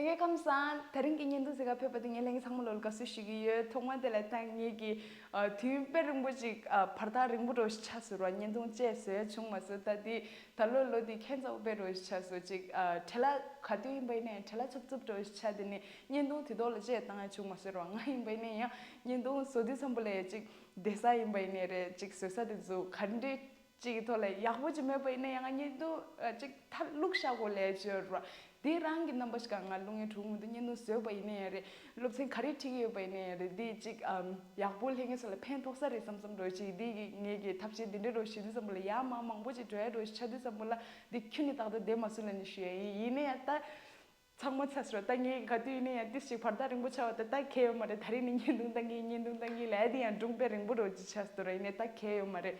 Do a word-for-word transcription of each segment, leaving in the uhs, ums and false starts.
ལྷན་རྒྱས་ཁམས་བཟང་། དེ་རིང་གི་བརྙན་ཐུང་གཟིགས་ག་ཕེབས་པ་དེ་ངས་ལྷན་རྒྱས་ཚང་མ་ལོ་ལ་དགའ་བསུ་ཞུ་གི་ཡོད། ཐོག་མ་དེ་ལ་ད་ངེད་ཀྱི་ཨ་དུས་ཡུན་དཔེ་རིང་པོ་ཅིག་ཨ་བར་ཐག་རིང་པོ་འགྲོ་ཞིག་ཆགས་སོང་ར། བརྙན་ཐུང་བཅས་བཟོས་བྱུང་མ་སོང་། ད་དེ་ད་ལོ་ལོ་དེ་ཁྱད་མཚར་པོ་དཔེ་འགྲོ་ཞིག་ཆགས་སོང་། ཅིག་ཨ་བྲེལ་བ་ག་དུས་ཡིན་པ་ཡིན་ནའི་བྲེལ་བ་འཚུབ་འཚུབ་འགྲོ་ཞིག་ཆགས། དེ་ནས་བརྙན་ཐུང་དེ་ཐོག་ལ་བཅས་བཏང་ཡ་བྱུང་མ་སོང་ར། ང་ཡིན་པ་ཡིན་ནའི་ཡང་བརྙན་ཐུང་བཟོ་དུས་ཙམ་པ་ལ་ཡ་ཅིག་བསྡད་ས་ཡིན་པ་ཡིན་ནའི་རེད། ཅིག་བཟོ་ས་དེ་ཚོ་ག་འདྲས་ཅིག་གི་ཐོག་ལ་ཡག་པོ་ཅིག་མེད་པ་ཡིན་ན་ཡང་ང་བརྙན་ཐུང་ཨ་ཅིག་མཐར་བླུགས་བཞག་དགོས་ལས་བྱོས་ར། དེ་རང་གི་རྣམ་པ་ཞིག་ག་ང་བླུག་ངེས་འགྲོ་གི་མི་འདུག་བརྙན་ཐུང་བཟོས་པ་ཡིན་ན་ཡང་རེད། སློབ་ཚན་ག་རེ་ཁྲིད་ཀྱི་ཡོད་པ་ཡིན་ན་ཡང་རེད། དེ་ཅིག་ཨམ་ཡག་པོ་ལྷན་རྒྱས་ཚོ་ལ་ཕན་ཐོགས་ས་རེད་བསམ་བསམ་འགྲོ་ཅིག་དེ་གི་ངེད་ཀྱི་ཐབས་ཤེས་དེ་འདྲ་འགྲོ་ཞུ་དུས་ཙམ་པ་ལ་ཡར་མར་མང་པོ་ཅིག་འགྲོ་ཡ་འགྲོ་ཞིག་ཆགས་དུས་ཙམ་པ་ལ་དེ་ཁྱོན་ནས་ཏག་ཏག་བསྡད་མ་སོང་ལབ་ནས་ཞུ་ཡ་ཡིན། ཡིན་ན་ཡང་ད་ཚང་མ་ཚར་སོང་ར། ད་ངས་ག་དུས་ཡིན་ན་ཡང་ཏིས་ཅིག་བར་ཐག་རིང་པོ་ཆགས་པ་ད་ད་གལ་ཡོད་མ་རེད། ད་རིང་ནས་བརྙན་ཐུང་བཏང་གི་བརྙན་ཐུང་བཏང་གི་ལབ་ཡ་དེ་ཡང་སྒྲུང་དཔེ་རིང་པོ་འགྲོ་ཅིག་ཆགས་སོང་ར། ཡིན་ནའི་ད་གལ་ཡོད་མ་རེད།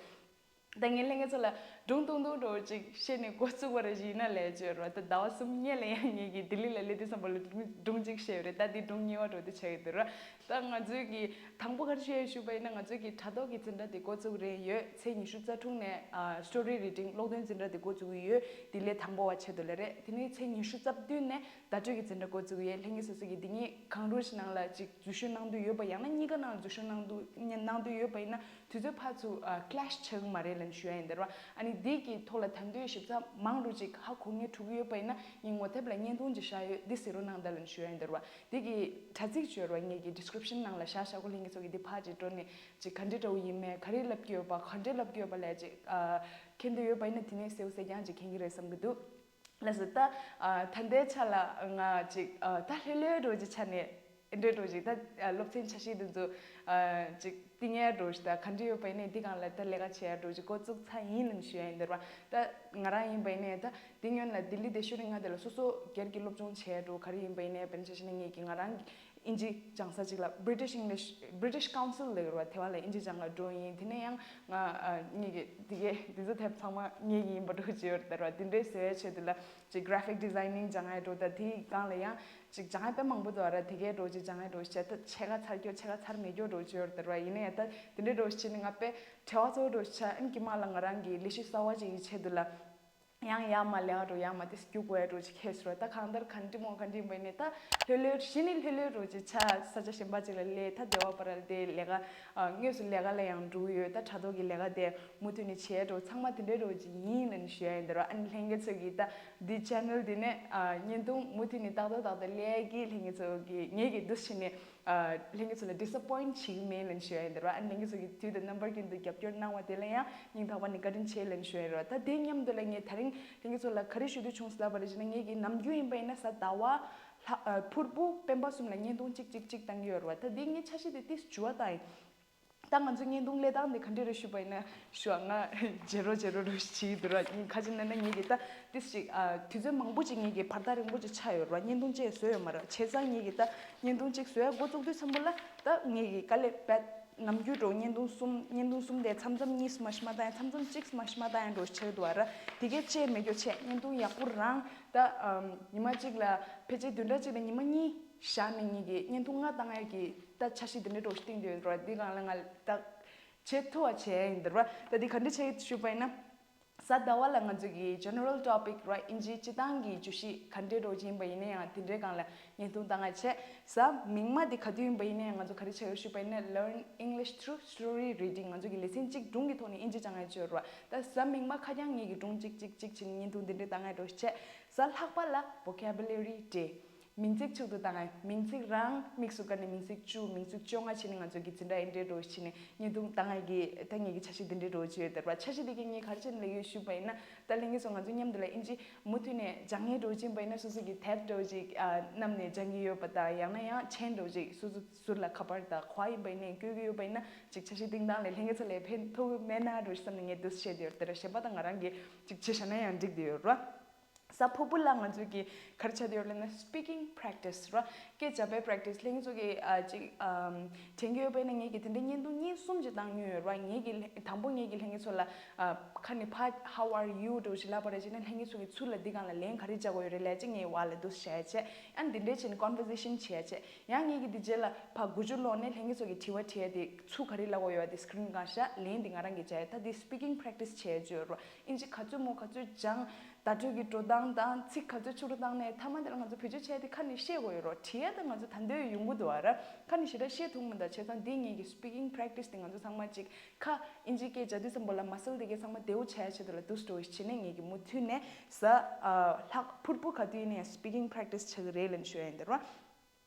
ད་ངས་ལྷན་རྒྱས་ཚོ་ལ་སྒྲུང་ཐུང་ཐུང་འགྲོ་ཅིག་བཤད་ནས་འགོ་བཙུགས་པ་ར་ཞིག་ཡིན་ན་ལས་བྱོས་ར། ད་ཟླ་བ་གསུམ་སྔོན་ལ་ཡང་ངེད་ཀྱི་ལྡི་ལི་ལ་སླེབས་དུས་ཙམ་པ་ལ་སྒྲུང་སྒྲུང་ཅིག་བཤད་ཡོད་རེད། ད་འདི་སྒྲུང་གཉིས་པ་འགྲོ་དུས་ཆགས་ཡོད་དེ་ར། ད་ང་ཚོའི་གི་དང་པོ་ག་རེ་བཤད་ཡོད་ཞུས་པ་ཡིན་ན་ང་ཚོའི་གི་དྲ་ཐོག་གི་འཛིན་གྲྭ་དེ་འགོ་བཙུགས་རན་ཡོད། ཚེས་ཉི་ཤུ་རྩ་དྲུག་ནས་ཨ་སི་ཊོ་རི་རི་ཌིང་ཀློག་འདོན་འཛིན་གྲྭ་དེ་འགོ་བཙུགས་ཀྱི་ཡོད། ལྡི་ལི་དང་པོ་བ་ཆེད་དུ་ལ་རེད། དེ་ནས་ཚེས་ཉི་ཤུ་རྩ་བདུན་ནས་བརྡ་སྤྲོད་ཀྱི་འཛིན་གྲྭ་འགོ་བཙུགས་ཡོད། ལྷན་རྒྱས་སོ་སོ་གིས་འདི་གཉིས་གང་རུང་ཞིག་ནང་ལ་ཅིག་འཛུལ་ཞུགས་གནང་འདོད་ཡོད་པ་ཡང་ན་གཉིས་ཀ་ནང་ལ་འཛུལ་ཞུགས་གནང་འདོད་གནང་འདོད་ཡོད་པ་ཡིན་ན་དུས་ཚོད་ཕར་ཚུར་ཨ་ཀི་ལེཤ་ཆགས་ཀྱི་མ་རེད་ལབ་ཞུ་ཡ་ཡིན་ད་ར། ཨ་ནི་འདི་གི་ཐོག་ལ་ད་དུང་ཞིབ་ཚགས་མང་རུ་ཅིག་ཧ་གོ་ངེས་འགྲོ་གི་ཡོད་པ་ཡིན་ན་ངའི་ངོ་དེབ་ལ་བརྙན་ཐུང་ཅིག་བཞག་ཡོད། འདི་གཟིགས་རོགས་གནང་དང་ལབ་ཞུ་ཡ་ཡིན་ད་ར། འདི་གི་དྲ་ཚིགས་བརྗོད་ར་ངེད་ཀྱི་ཌི་སི་ཀི་རིབ་ཤན་ནང་ལ་བཞག་བཞག་གོ། ལྷན་རྒྱས་ཚོ་གིས་འདི་ཕར་ཅིག་འགྲོ་ནས་ཅིག་ག་འདྲས་འདྲ་བོ་ཡིན་མིན་ག་རེ་ལབ་ཀྱི་ཡོད་པ་ག་འདྲས་ལབ་ཀྱི་ཡོད་པ་ལབ་ཅིག་ཨ་མཁྱེན་འདོད་ཡོད་པ་ཡིན་ན་དེ་ནས་གསལ་པོ་གསལ་རྐྱང་ཅིག་མཁྱེན་གྱི་རེད་བསམ་གྱི་འདུག་ལགས་སོ། ད་ཨ་ད་ལྟའི་ཆ་ལ་ང་ཅིག་ཨ་ད་ལྷོད་ལྷོད་འགྲོ་ཅིག་ཆ་ནས་འདྲེ་འགྲོ་ཅིག་ད་ཨ་སློབ་ཚན་འཆར་གཞི་དེ་ཚོ་ཨ་ཅིག་བཏིང་ཡ་འགྲོ་ཞིག་ད་ག་འདྲ་ཡོད་པ་ཡིན་ནའི་འདི་སྒང་ལ་ད་ལས་ཀ་བྱེད་ཡ་འགྲོ་ཅིག་འགོ་བཙུགས་ཚར་ཡིན་ལབ་ཞུ་ཡ་ཡིན་འདིར་བ། ད་ང་རང་ཡིན་པ་ཡིན་ནའི་ད་འདི་སྔོན་ལ་ལྡི་ལི་བསྡད་ཤུལ་རིང་ང་དེ་ལ་སོ་སོ་སྒེར་གྱི་སློབ་སྦྱོང་བྱེད་ཡ་འགྲོ་ག་རེ་ཡིན་པ་ཡིན་ནའི་དཔེར་ན་ཆ་བཞག་ན་ངེད་ཀྱི་ང་རང་གི་ཨིན་ཇི་སྦྱང་ས་ཅིག་ལ་British English British Council ལབ་ཡོད་རེད་བ། དེ་བ་ལ་ཨིན་ཇི་སྦྱང་ག་འགྲོ་ཡིན། དེ་ནས་ཡང་ང་ཨ་ངེད་ཀྱི་དེ་གའི་དེ་ཚོ་དེབ་ཚང་མ་ངེད་ཀྱི་ཡིན་པ་འགྲོ་བྱེད་ཡོད་རེད་བ། དེ་འདྲའི་བཟོ་ཡ་ཆེད་དུ་ལ་ཅིག་graphic designing སྦྱང་ཡ་འགྲོ། ད་དེའི་སྒང་ལ་ཡང་ཅིག་སྦྱང་ཡ་དཔེ་མང་པོ་འདུག་ཨ་ར། དེ་གའི་འགྲོ་ཅིག་སྦྱང་ཡ་འགྲོ་བྱས་ད་ཕྱེད་ཀ་ཚར་སྐྱོ་ཕྱེད་ཀ་ཚར་མེད་སྐྱོ་འགྲོ་བྱེད་ཡོད་རེད་བ། ཡིན་ན་ཡང་ད་དེ་འདྲའི་འགྲོ་བྱེད་ནས་ང་དཔེ་བྲེལ་བ་ཚོ་འགྲོ་བྱས་ཨིན་གྱི་མ་ལ་ང་རང་གི་ལས་གཞི་གསར་བ་ཅིག་ཡི་ཆེད་དུ་ལ། ཡང་ཡར་མར་ལས་ཀ་འགྲོ་ཡར་མར་དེ་རྒྱུག་དགོས་ཡ་འགྲོ་ཅིག་ཁེལ་སོང་། ད་གང་ལྟར་ག་འདྲ་མོ་ག་འདྲ་ཡིན་པ་ཡིན་ནའི་ད་ལྷོད་ལྷོད་གཞི་ནས་ལྷོད་ལྷོད་འགྲོ་ཅིག་ཆ་ས་ཆ་གཞན་པ་ཅིག་ལ་སླེབས། ད་སྡེ་བ་བར་ལ་དེ་ལས་ཀ་ཨ་དངོས་སུ་ལས་ཀ་ལ་ཡང་འགྲོ་གི་ཡོད། ད་དྲ་ཐོག་གི་ལས་ཀ་དེ་མུ་མཐུད་ནས་བྱེད་ཡ་འགྲོ་ཚང་མ་དེ་འདྲའི་འགྲོ་ཅིག་ཡིན་ལབ་ནས་ཞུ་ཡ་ཡིན་ད་ར། ཨ་ནི་ལྷན་རྒྱས་ཚོ་གིས་ད་འདི་ཆེ་ནལ་འདི་ནས་ཨ་བརྙན་ཐུང་མུ་མཐུད་ནས་ཏག་ཏག་ཏག་ཏག་སླེབས་ཡ་གི་ལྷན་རྒྱས་ཚོ་གིས་ངེད་ཀྱི་འདུ་བྱེད་ནས། ཨ་ལྷན་རྒྱས་ཚོ་ལ་disappoint བྱེད་ཀྱི་མེད་ལབ་ཞུ་ཡ་ཡིན་ད་ར། ཨ་ནི་ལྷན་རྒྱས་ཚོ་གིས་དུས་དང་རྣམ་པ་ཀུན་ཏུ་རྒྱབ་སྐྱོར་གནང་བ་དེ་ལ་ཡང་སྙིང་ཐག་པ་ནས་བཀའ་དྲིན་ཆེ་ལབ་ཞུ་ཡ་ཡིན་ར། ད་དེ་མཉམ་དུ་ལ་ངས་དེ་རིང་ལྷན་རྒྱས་ཚོ་ལ་ག་རེ་ཞུ་འདོད་བྱུང་ཟེར་ལབ་པ་རེད་ཅེ་ན་ངེད་ཀྱི་ནམ་རྒྱུན་ཡིན་པ་ཡིན་ན་གཟའ་ཟླ་བ་ལྷ་ཨ་ཕུར་བུ་སྤེན་པ་གསུམ་ལ་བརྙན་ཐུང་གཅིག་གཅིག་གཅིག་བཏང་གི་ཡོད་ར་བ། ད་དེ་ངས་འཆར་གཞི་དེ་ཏིས་འགྱུར་བ་བཏང་ཡིན། ད་ང་ཚོ་བརྙན་ཐུང་ལས་སྟངས་འདི་ག་འདྲ་རེད་ཞུས་པ་ཡིན་ན་ཞུ་ཨ་ང་བརྗེ་རོགས་བརྗེ་རོགས་རོགས་བྱེད་ཀྱི་འདུག་ར། ཁ་ཅིག་ན་ན་ངེད་ཀྱི་ད་ཏིས་ཅིག་ཨ་དུས་ཚོད་མང་པོ་ཅིག་ངེད་ཀྱི་བར་ཐག་རིང་པོ་ཅིག་ཆགས་ཡོད་ར། བརྙན་ཐུང་ཅིག་བཟོས་ཡོད་མ་ར། བྱས་ཙང་ངེད་ཀྱི་ད་བརྙན་ཐུང་ཅིག་བཟོ་ཡ་འགོ་བཙུགས་དུས་ཙམ་པ་ལ་ད་ངེད་ཀྱི་དཀའ་ལས་བད་ནམ་རྒྱུན་འགྲོ་བརྙན་ཐུང་གསུམ་བརྙན་ཐུང་གསུམ་དེ་མཚམས་མཚམས་གཉིས་སུ་མ་ཤི་མ་བཏང་ཡ་མཚམས་མཚམས་གཅིག་སུ་མ་ཤི་མ་བཏང་ཡ་འགྲོ་ཆེར་འདུག་ར། དེ་གས་བཅད་མེད་རྒྱུ་བྱས་བརྙན་ཐུང་ཡག་པོ་རང་ད་ཉི་མ་གཅིག་ལ་ཕལ་ཆེར་བདུན་ཕྲག་གཅིག་ལ་ཉི་མ་གཉིས་བཞག་ནས་ངེད་ཀྱི་བརྙན་ཐུང་ལྔ་བཏང་ཡ་གི་ད་འཆར་གཞི་དེ་འདྲ་འགྲོ་ཞིག་བཏིང་འདོད་ར། འདི་སྒང་ལ་ང་ད་བྱེད་ཐུབ་པ་བྱས་ཡིན་འདིར་བ། ད་འདི་ག་འདྲ་བྱེད་ཞུས་པ་ཡིན་ན། གཟའ་ཟླ་བ་ལ་ང་ཚོ་གི་general topic ར་ཨིན་ཇིའི་སྤྱི་བཏང་གི་བརྗོད་གཞི་ག་འདྲ་འགྲོ་ཡིན་པ་ཡིན་ན་ཡང་དེ་འདྲའི་སྒང་ལ་བརྙན་ཐུང་བཏང་ཡ་བྱས། གཟའ་མིག་དམར་འདི་ག་དུས་ཡིན་པ་ཡིན་ན་ཡང་ང་ཚོ་ག་རེ་བྱེད་ཡོད་ཞུས་པ་ཡིན་ན་learn English through story reading ང་ཚོ་གི་ལེ་ཚན་གཅིག་སྒྲུང་གི་ཐོག་ནས་ཨིན་ཇི་སྦྱང་ཡ་བྱེད་ཡོད་ར། ད་གཟའ་མིག་དམར་ཁ་རྐྱང་ངེད་ཀྱི་སྒྲུང་གཅིག་གཅིག་གཅིག་བྱས་ནས་བརྙན་ཐུང་འདི་འདྲ་བཏང་ཡ་འགྲོ་བྱས། གཟའ་ལྷག་པ་ལ་vocabulary day མིང་ཚིག་མཇུག་ཏུ་བཏང་ཡ། མིང་ཚིག་རང་དམིགས་སུ་བཀར་ནས་མིང་ཚིག་བཅུ་མིང་ཚིག་བཅོ་ལྔ་བྱས་ནས་ང་ཚོ་གི་འཛིན་གྲྭ་ཨེ་འདྲའི་འགྲོ་བྱས་ནས་བརྙན་ཐུང་བཏང་ཡ་གི་ད་ངེད་ཀྱི་འཆར་གཞི་འདི་འདྲའི་འགྲོ་བྱས་ཡོད་དེ་ར། འཆར་གཞི་འདི་གི་ངས་ག་རེ་བྱས་ནས་ལབ་ཡོད་ཞུས་པ་ཡིན་ན། ད་ལྷན་རྒྱས་ཚོ་ང་ཚོ་མཉམ་དུ་ལ་ཨིན་ཇི་མུ་མཐུད་ནས་སྦྱང་ཡས་འགྲོ་བཞིན་པ་ཡིན་ན་སོ་སོ་གི་དེབ་འདྲ་བོ་ཅིག་ཨ་བསྣམས་ནས་སྦྱང་གི་ཡོད་པ་དང་ཡང་ན་ཡང་མཆན་འདྲ་བོ་ཅིག་སོ་སོ་ཟུར་ལ་ཁ་པར་དང་ག་པ་ཡིན་པ་ཡིན་ནའི་བཀོད་ཀྱི་ཡོད་པ་ཡིན་ན་ཅིག་འཆར་གཞི་བཏིང་སྟངས་ལས་ལྷན་རྒྱས་ཚོ་ལ་ཕན་ཐོགས་ཀྱི་མེད་ན་འདྲ་བོ་ཞིག་བསམ་ནས་ངས་འདུག་སེ་བཤད་བསྡད་ཡོད་རེད། དེ་ར་གཞན་པ་དང་ང་རང་གིས་ཅིག་བྱས་བཞག་ན་ཡང་འགྲིག་བསྡད་ཡོད་རེད། གཟའ་ཕུར་བུ་ལ་ང་ཚོས་ཀྱི་ག་རེ་བྱས་བསྡད་ཡོད་ལབ་ན་speaking practice ར། སྐད་རྒྱག་པའི་practice ལྷན་རྒྱས་ཚོ་གིས་ཨ་ཅིག་ཨམ་དྲན་གྱི་ཡོད་པ་ཡིན་ན་ངེད་ཀྱིས་དེ་འདྲའི་བརྙན་ཐུང་གཉིས་གསུམ་ཅིག་བཏང་མྱོང་ཡོད་རེད་བ། ངེད་ཀྱིས་དང་པོ་ངེད་ཀྱིས་ལྷན་རྒྱས་ཚོ་ལ་ཨ་ཁ་ནས་ཕར་how are you འདྲ་བོ་ཞིག་ལབ་པ་རེད་བྱས་ན་ལྷན་རྒྱས་ཚོ་གིས་ཚུར་ལ་འདི་སྒང་ལ་ལན་ག་རེ་རྒྱག་དགོས་ཡོད་རེད་ལབ་ཅིག་ངའི་བར་ལ་འདུག་སེ་བྱས་བྱས་ཨ་འདི་འདྲའི་བྱས་ནས་conversation བྱས་བྱས་ཡང་ངེད་ཀྱིས་འདི་རྗེས་ལ་ཕར་འགུལ་སྐྱོད་སློང་ནས་ལྷན་རྒྱས་ཚོ་གིས་དྲི་བ་དྲི་ཡ་དེ་ཚུར་ག་རེ་ལབ་དགོས་ཡོད་དེ་screen སྒང་བཞག་ལན་འདི་ང་རང་གིས་རྒྱག་ཡ། ད་འདི་speaking practice བྱས་བྱས་ཡོད་རེད་བ། ཨིན་ཇི་ག་ཚོད་མོ་ག་ཚོད་སྦྱང་། བརྡ་སྤྲོད་ཀྱི་འགྲོ་སྟངས་དང་ཚིག་ག་ཚོད་ཕྱི་རུ་བཏང་ནས་མཐའ་མ་དེ་ལ་ང་ཚོ་བེད་སྤྱོད་བྱས་ཏེ་ཁ་ནས་བཤད་དགོས་ཡོད་རོ། བྲིས་ཡ་ད་ང་ཚོ་ད་འདོད་ཡོང་གི་འདུག་ཨ་ར། ཁ་ནས་ཞེ་དྲག་བཤད་ཐུབ་མི་འདུག་བྱས་ཙང་འདི་ངེད་ཀྱི་speaking practice དེ་ང་ཚོ་ཚང་མ་ཅིག་ཁ་ཨིན་ཇི་སྐད་བརྗོད་དུས་ཙམ་པོ་ལ་མ་སལ་དེ་གའི་ཚང་མ་བདེ་བོ་བྱས་ཆེད་དུ་ལ་འདུག་སྤྲོ་བའི་བྱས་ནས་ངེད་ཀྱི་མུ་མཐུད་ནས་ས་ལྷག་ཕུར་བུ་ག་དུས་ཡིན་ནའི་speaking practice བྱེད་ཀྱི་རེད་ལབ་ཞུ་ཡ་ཡིན་ད་རོ།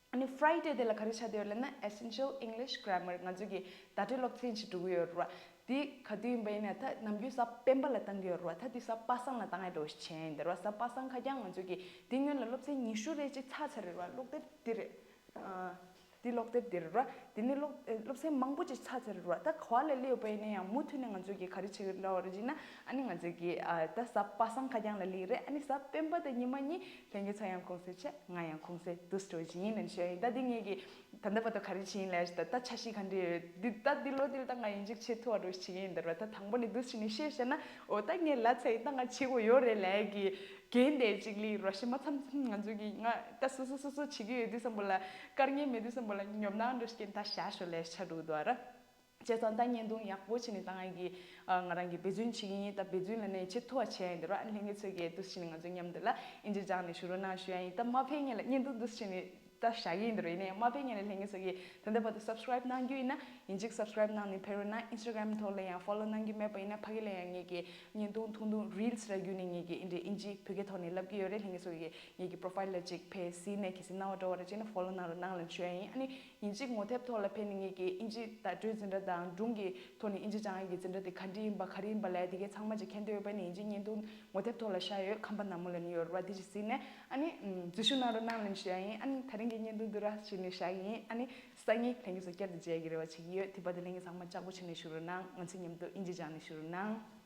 ཨ་ནི་Friday དེ་ལ་ག་རེ་ཆགས་བསྡད་ཡོད་ལབ་ན་Essential English Grammar ང་ཚོ་གི་བརྡ་སྤྲོད་སློབ་ཚན་ཞིག་འགྲོ་གི་ཡོད་རེད་བ། དེ་ག་དུས་ཡིན་པ་ཡིན་ན་ད་ནམ་རྒྱུན་གཟའ་སྤེན་པ་ལ་བཏང་གི་ཡོད་རེད་བ། ད་དེ་གཟའ་པ་སངས་ལ་བཏང་ཡ་འགྲོ་བྱས་ཡིན་ད་རེད་བ། གཟའ་པ་སངས་ཁ་རྐྱང་ང་ཚོ་གི་དེ་སྔོན་ལ་སློབ་ཚན་ཉི་ཤུ་རེ་ཅིག་ཚར་ཚར་རེད་བ། ཀློག་དེབ་དེ་རེད། ཨ། དེ་ཀློག་དེབ་དེ་རེད་བ། དེ་ནི་ཀློག་ཨེ་སློབ་ཚན་མང་པོ་ཅིག་ཚར་ཚར་རེད་བ། ད་ག་བ་ལ་སླེབས་ཡོད་པ་ཡིན་ན་ཡང་མུ་མཐུད་ནས་ང་ཚོ་གི་ག་རེ་བྱེད་ཀྱི་ཡོད་རེད་ཅེ་ན། ཨ་ནི་ང་ཚོ་གི་ཨ་ད་གཟའ་པ་སངས་ཁ་རྐྱང་ལ་སླེབས་རེད། ཨ་ནི་གཟའ་སྤེན་པ་དང་ཉི་མ་གཉིས་ལྷན་རྒྱས་ཚོ་ཡང་ཁོང་ཚོའི་ཆེད་ང་ཡང་ཁོང་ཚོའི་འདུག་སྤྲོ་བ་ཅིག་ཡིན་ལབ་ཞུ་ཡ་ཡིན། ད་འདི་ངེད་ཀྱི་ད་ལྟ་བར་དུ་ག་རེ་བྱེད་ཡིན་ལབ་ཞུ་ད་ད་འཆར་གཞི་ག་འདྲ་ཡོད། འདི་ད་འདི་ལོ་འདི་ལ་ད་ང་ཡིན་གཅིག་བྱེད་ཐུབ་པ་འགྲོ་ཞིག་བྱེད་ཀྱི་ཡིན་ད་ར། ད་དང་པོ་ནས་འདུག་ཕྱིན་ནས་བཤད་བཤད་ན་འོ་ད་ངས་ལབ་ཚར་ཡིན། ད་ང་བྱེད་དགོས་ཡོད་རེད་ལབ་ཀྱི་འགན་དེ་གཅིག་ལི་ར་ཤི་མ་མཚམས་མཚམས་ང་ཚོ་གི་ང་ད་སོ་སོ་སོ་སོ་བྱེད་ཀྱི་ཡོད་དུས་ཙམ་པོ་ལ་དཀའ་ངལ་མེད་དུས་ཙམ་པོ་ལ་ཉོབ་སྣང་འགྲོ་ཞིག་ད་བཞག་ཤོག་ལབ་ཆ་འགྲོ་འདུག་ར། བྱས་ཙང་ད་བརྙན་ཐུང་ཡག་པོ་བྱས་ནས་ད་ང་གི་ང་རང་གི་འབད་བརྩོན་བྱེད་ཀྱི་ཡིན། ད་འབད་བརྩོན་ལ་ནས་བྱེད་ཐུབ་པ་བྱས་ཡིན་འདི་ར། ཨ་ནི་ལྷན་རྒྱས་ཚོས་ཀྱི་འདུག་ཕྱིན་ནས་ང་ཚོ་མཉམ་དུ་ལ་ཨིན་ཇི་སྦྱངས་ནས་བཞུགས་རོགས་གནང་ཞུ་ཡ་ཡིན། ད་མ་ཕེབས་སྔོན་ལ་བརྙན་ཐུང་འདུག་ཕྱིན་ནས་ད་བཞག་གི་ཡིན་འདི་ར། ཡིན་ནའི་མ་ཕེབས་སྔོན་ལ་ལྷན་རྒྱས་ཚོས་ཀྱི་ད་ལྟ་བར་དུ་subscribe གནང་རྒྱུ་ཡིན་ན་ཡིན་གཅིག་subscribe གནང་ནས་ཕེབས་རོགས་གནང་། Instagram ཐོག་ལ་ཡང་follow གནང་རྒྱུ་མེད་པ་ཡིན་ན་ཕ་གི་ལ་ཡང་ངེད་ཀྱི་བརྙན་ཐུང་ཐུང་ཐུང་reels ར་བརྒྱུད་ནས་ངེད་ཀྱི་ཨིན་ཇི་ཨིན་ཇི་བོད་སྐད་ཐོག་ནས་ལབ་ཀྱི་ཡོད་རེད། ལྷན་རྒྱས་ཚོས་ཀྱི་ངེད་ཀྱི་profile ལ་ཅིག་ཕེབས་སྲིད་ནས་གལ་སྲིད་སྣང་བ་འགྲོ་བ་རེད་ཅེ་ན་follow གནང་རོགས་གནང་ལབ་ཞུ་ཡ་ཡིན། ཨ་ནི་ཡིན་གཅིག་ངོ་དེབ་ཐོག་ལ་ཕེབས་ནས་ངེད་ཀྱི་ཨིན་ཇི་བརྡ་སྤྲོད་འཛིན་གྲྭ་དང་སྒྲུང་གི་ཐོག་ནས་ཨིན་ཇི་སྦྱང་ཡག་གི་འཛིན་གྲྭ་དེ་ག་འདྲ་ཡིན་པ་ག་རེ་ཡིན་པ་ལབ་ཡ་དེ་གའི་ཚང་མ་ཅིག་མཁྱེན་འདོད་ཡོད་པ་ནི་ཡིན་གཅིག་བརྙན་ཐུང་ངོ་དེབ་ཐོག་ལ་ཤར་ཡོད། ཁམས་པ་ནག་མོ་ལབ་ནི་ཡོད་རེད་བ། དེ་ཅིག་གཟིགས་ནས་ཨ་ནི་འཛུལ་ཞུགས་གནང་རོགས་གནང་ལབ་ཞུ་ཡ་ཡིན། ཨ་ནི་ད་རིང་གི་བརྙན་ཐུང་འདི་ར་ཞུ་ནས་བཞག་གི་ཡིན། ཨ་ནི་སང་ཉིན་ལྷན་རྒྱས་ཚོ་བསྐྱར་དུ་མཇལ་གྱི་རེ་བ་བྱེད་ཀྱི་ཡོད། དེ་བར་དུ་ལྷན་རྒྱས་ཚང་མ་ལྕགས་པོ་བྱས་ནས་བཞུགས་རོགས་གནང་། ང་ཚོ་མཉམ་དུ་ཨིན་ཇི་སྦྱང་ནས་བཞུགས་རོགས་གནང་།